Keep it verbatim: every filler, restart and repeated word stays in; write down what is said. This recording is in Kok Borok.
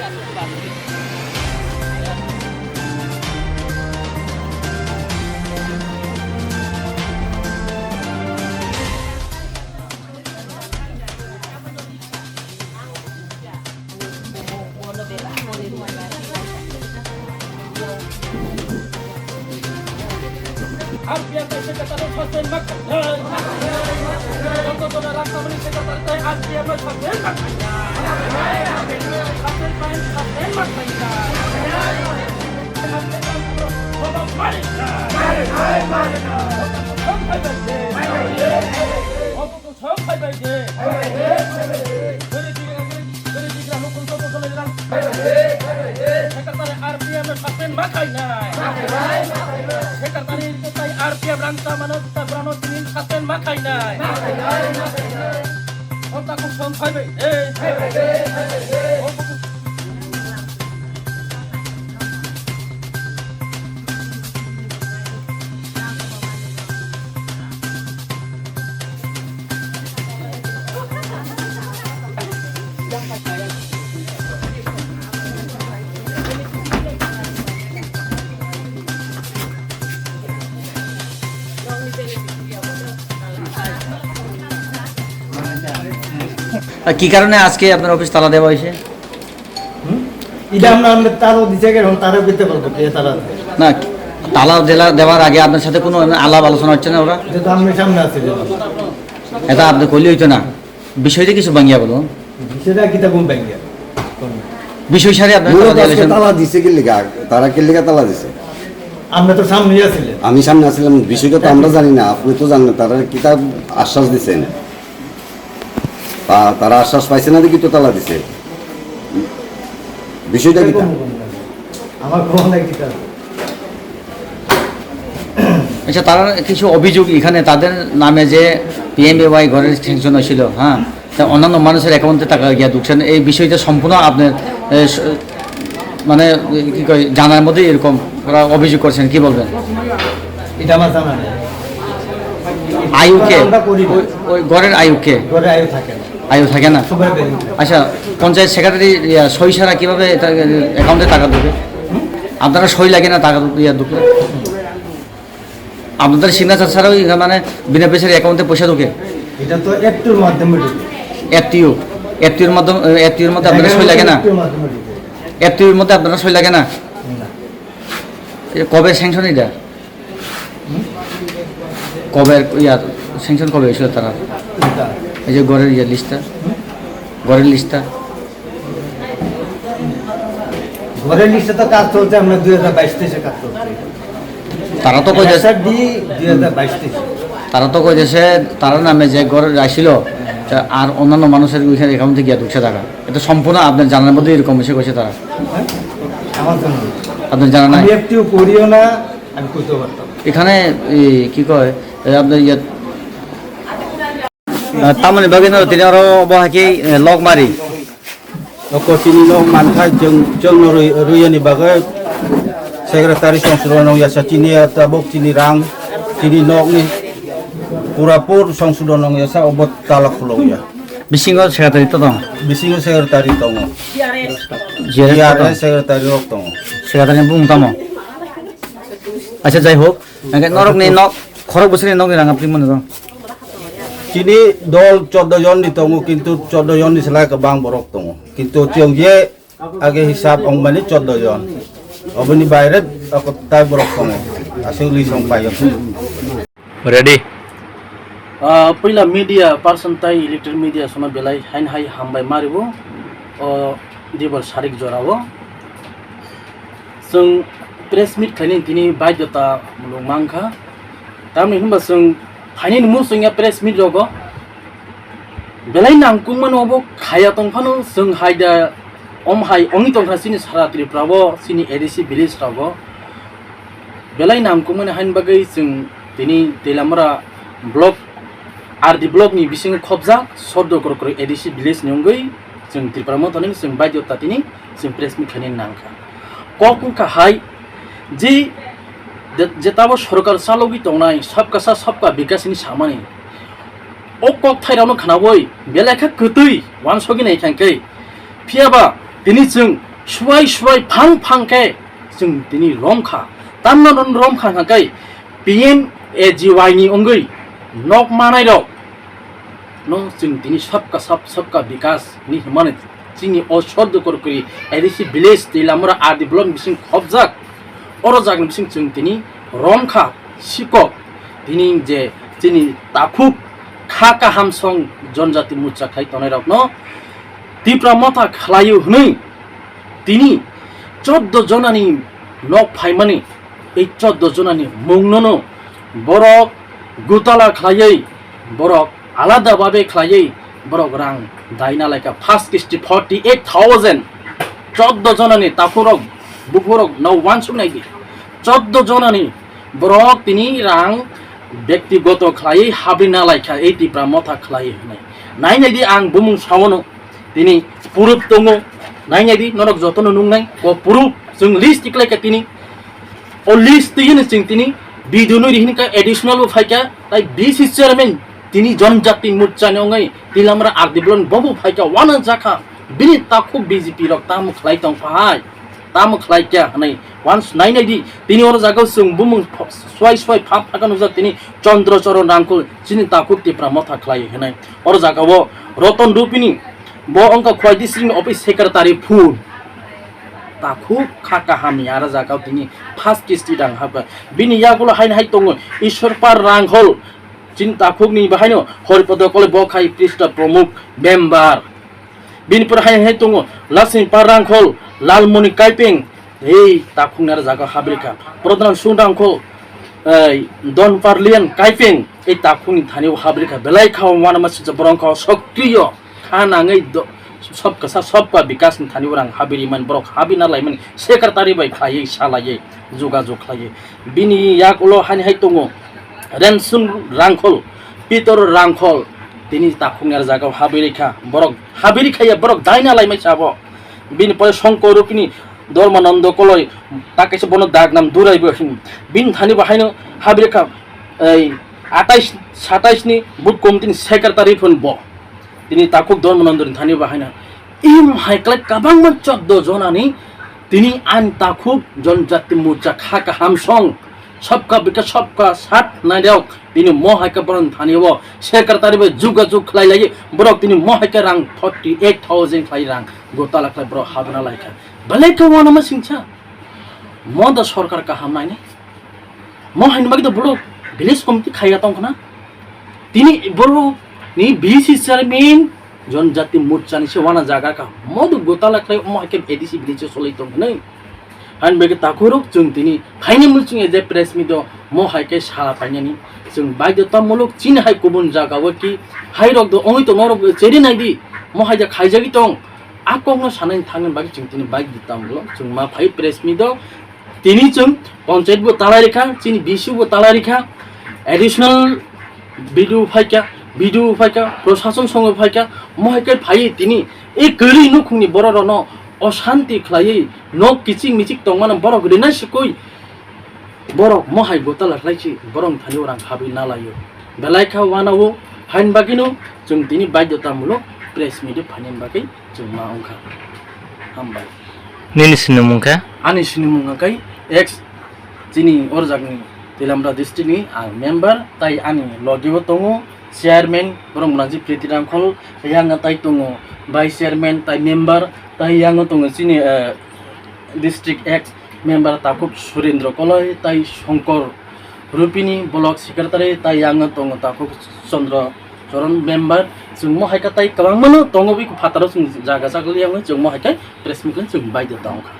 R P F ni secretary Hussein Makhainai. Joto jona Rakhamani secretary tei R P F ni Hussein Makhainai. Hussein Makhainai. Hussein Makhainai. Song phaibai de. Gari digra, gari digra, hukum song song song digra. Secretary R P F ni Hussein Makhainai. Secretary tei R P F rang ta mano ta brano tini Hussein Makhainai. Hota kum song phaibai de. আর কি কারণে আজকে আপনার অফিস তালা দেওয়া হয়েছে? হুম? এটা আমরা, আমরা তারও দিছে, এখন তারও দিতে পারবো, কে তারা? না, তালা দেলা-, দেওয়ার আগে আপনার সাথে কোনো আলাপ আলোচনা হচ্ছে না ওরা? এটা তো আমরা সামনে আছি, যেমন। এটা আপনি কইলে হইতো না। বিষয়টা কিছু ভাঙিয়া বলুন। বিষয়টা কিতা কোন ভাঙিয়া? বিষয় সারে আপনার মূলত তালা আজকে দিয়েছেন। তালা দিছে কি লিগা? তারা কি লিগা তালা দিছে? আমরা তো সামনেই আছিলাম। আমি সামনে আছিলাম, বিষয়টা তো আমরা জানি না, আপনি তো জানেন, তারা কিতা আশ্বাস দিছেন? তা-, তারা আশ্বাস পাইছে না দেখি তো তালা দিছে। বিষয়টা কিতা? আমার কোনো নাই কিতা। আচ্ছা, তারা কিছু অভিযোগ এখানে তাদের নামে যে পিএমএওয়াই ঘরের স্যাংশন হয়েছিল, হ্যাঁ, তা অন্যান্য মানুষের অ্যাকাউন্টে টাকা গিয়া ঢুকছেন, এই বিষয়টা সম্পূর্ণ আপনার, এ, স-, মানে, কি কয়, জানার মধ্যে এরকম ওরা অভিযোগ করছেন, কি বলবেন? এটা আমার জানা নেই। আয়ু কে? আমরা করি না। ওই, ওই ঘরের আয়ু কে? ঘরে আয়ু থাকে না। আয়ু থাকে না? সবাই বেরিয়ে যায়। আচ্ছা, পঞ্চায়েত সেক্রেটারি, ইয়া, সই ছাড়া কিভাবে এটা, এ, অ্যাকাউন্টে টাকা ঢুকে? আপনারা সই লাগে না টাকা ঢুকে, ইয়া, ঢুকলে? আপনাদের সিগনেচার ছাড়াও এখানে মানে বিনা পয়সার অ্যাকাউন্টে পয়সা ঢুকে? এটা তো এফটিওর মাধ্যমে ঢুকে। এফটিও, এফটিওর মাধ্যমে, এফটিওর মধ্যে আপনারা সই লাগে না? এফটিওর মাধ্যমে ঢুকে। এফটিওর মধ্যে আপনারা সই লাগে না? না। এটা কবে স্যাংশন এটা? হুম? কবে, ইয়া, স্যাংশন কবে হয়েছিল তারা? কোনটা? এই যে ঘরের ইয়ে লিস্টটা, ঘরের লিস্টটা। ঘরের লিস্টে তো কাজ চলছে, আমরা দুই হাজার বাইশ তেইশে কাজ চলছে। তারা তো কই যে একটা ডি দুই হাজার বাইশ তেইশে। তারা তো কই যে সে তার নামে যে ঘর আসছিল, তা আর অন্যান্য মানুষের ওইখানে অ্যাকাউন্টে গিয়ে ঢুকছে টাকা। এটা সম্পূর্ণ আপনার জানার মধ্যে এরকম এসে কইছে তারা। হ্যাঁ? আমার জানা নেই। আপনার জানা নাই? আমি এফটিও করিও না, আমি করতেও পারতাম না। এখানে এই কি কয়, এই আপনার ইয়ে, আহ, tamoni bagwi no tini oro bo hai khe, eh, lok mari. Oko chini nok mankha, chwng, chwngno rwi-, rwiyani bagwi secretary songsodon wng yasa chini, tabuk chini rang, chini nokni pura pur songsodon wng yasa, obo tala khulokya. Bisingo secretary to tongo? Bisingo secretary tongo. G R S to tongo? G R S to tongo. Secretary ni bumung tamo? Acha, jai hok. Hingke norokni nok, khorok bwswkni nokni rang apri mano. Chini dol choddo jon ni tongo, kintu choddo jon ni slai kwbang borok tongo. Kintu chwng je age hisab wngmani choddo jon. Oboni baire tai borok tongo. Aswk lisong paio. Ready? Ah, puila media person tai electronic media sono belai hain hai hambai maribo. O dibor sarik jorao. Chwng press meet khainani tini baidota mulung mankha. Tamni hwnba chwng phainani muchungya press meet rogo belai nangkukmano obo khaya tongphano chwng haida om hai ongwi tongkha chini sara Tripura o chini A D C village rogo. Belai nangkukmani hain bagwi chwng tini Teilamura block, R D block ni bisingo khobjak Soddo Korokoro A D C village ni wngwi chwng Tripura Motha ni chwng baidota tini chwng press meet khainani nangkha. Kok wngkha hai je, je, jetabo sorkar chalogwi tongnai sabka sa sabka bikas ni samani. O kok thairokno khnaui belai kha kwtwi uansugwi nai kha khe. Phiyaba tini chwng Suwai suwai phang phang khe chwng tini romkha. Tamno romkha hwnkha khe P M A G Y ni wngwi nok manairok no chwng tini sabka sab sabka bikas ni hwnmani chini o Sordukor kuri A D C village tei lamura R D block bising khobjak. Oro jagni bising chwng tini romkha sikok tini je chini takhuk kha kaham song jonjati mucha khai tongnai rokno Tipra motha khlaio hwnwi tini choddo jonani nok phaimani, ei choddo jonani mungnono borok gutala khlaiwi, borok alada babe khlaiwi, borok rang daina laika first kisti forty eight thousand. Choddo jonani takhurok, bukhurok no wansuk naidi. Choddo jonani borok tini rang bektigoto khlaiwi habri nalaikha ei Tipra motha khlaiwi hwnwi. Nai naidi ang bumung saono. Tini proof tongo, nai naidi, norok jotono nungnai, o proof, chwng list tiklaikha tini, o list twi hwnwi chwng tini video no rihini kha additional bo phaikha, tai B C chairman tini jonjati muchani ongwi Tilamra R D block bobo phaikha, wana jakha, bini takhuk B J P rok tamo khlai tong phai, tamo khlai kya hwnwi, once nai naidi, tini oro jagao chwng bumung ph-, swai swai phap phakha nukjak tini Chandra Charan Rangkhol chini takhuk Tipra motha khlai hwnwi. Oro jagao Roton Rupini, bo wngkha Khwai district ni office secretary phun. Takhuk kha kaham ni ara jagao tini first kisti rang hapkha. Bini yagulo haino hai tongo Ishwarpal Rangkhol, chini takhuk ni bahaino Haripada Koloi bo khai Prista Pramukh member. Bini pore hai hai tongo Laksmipal Rangkhol, Lalmoni Kaipeng, ei takhuk ni ara jagao habri kha. Pradhan Sung Rangkhol, ei Donparlian Kaipeng, ei takhuk ni thani o habri kha. Belai kha o wanama sijak borok wngkha o sokriyo. Kha nangwi do-, sob kasa sob ba bikas ni thani borang habiri man borok habina lai mani secretary bai khlaiwi salaiwi jogajog khlaiwi. Bini yak ulo hani hai tongo Rensun Rangkhol, Pitor Rangkhol, tini takhuk ni jagao habiri kha borok habiri khaiya borok daina lai mai sabo. Bini pore Songkor Rupini Dharmananda Koloi ta kaisa bono dagnam durai bo hin. Bini thani bo haino habiri kha ei atais satais ni booth committee ni secretary phun bo. Tini takhuk Dharmanandani thani bahaina. Im hai klai kabangma choddo jonani tini ani takhuk jonjati mucha kha kaham song. Sabka bika sabka sat nairok tini mo hai ka boron thani o secretary bai juga jug khlai lai borok tini mo hai ka rang forty eight thousand khlai rang gotala khlai borok habna lai kha. Belai ka wanama singcha. Mo da sorkar kaham naini. Mo haini bagwi to borok village committee khaiya tong khna. Tini borok ni V C chairman jonjati muchani se wana jaga ka. Mo do gotala khlai mo haikhe A D C village solai tong khna. Haini bagwi takhurok chwng tini phaini muchung e je press meet o mo haikhe sala painani. Chwng baidhota muluk chini hai kubun jaga o ki hai rok do ongwi tong norok cheri naidi. Mo haida khaijagwi tong. A kokno sanani thangni bagwi chwng tini baidhota muluk chwng ma phai press meet o. Tini chwng panchayat bo talai rikha, chini V C bo talai rikha, additional B D O phaikha, B D O phaikha, prosason songo phaikha, mohai khe phaiwi tini e kwrwi nukhungni borok rokno oshanti khlaiwi nok kichik michik tongmano borok rina sikui borok mohai gotala khlai si borok thani rang habwi nalaio. Belai kha wanao hain bagwino chwng tini baidhota muluk press meet phainani bagwi. Chwngma wngkha. Hambai. Nini sinimung khe? Ani sinimung hwnkhe ex chini orjakni Tilamra district ni ang member, tai ani logi o tongo chairman Bromgranji Priti Rangkhol, yang tai tongo vice chairman tai member, tai yang tongo chini, eh, district ex member Takhuk Surendra Koloi tai Songkor Rupini block secretary tai yang tongo Takhuk Chandra Choron member. Chwng mo hai khe tai kwbangma no tongo, bini phataro chwng jaga jaga liya wngwi chwng mo hai khe press meet khe chwng bai de tong kha.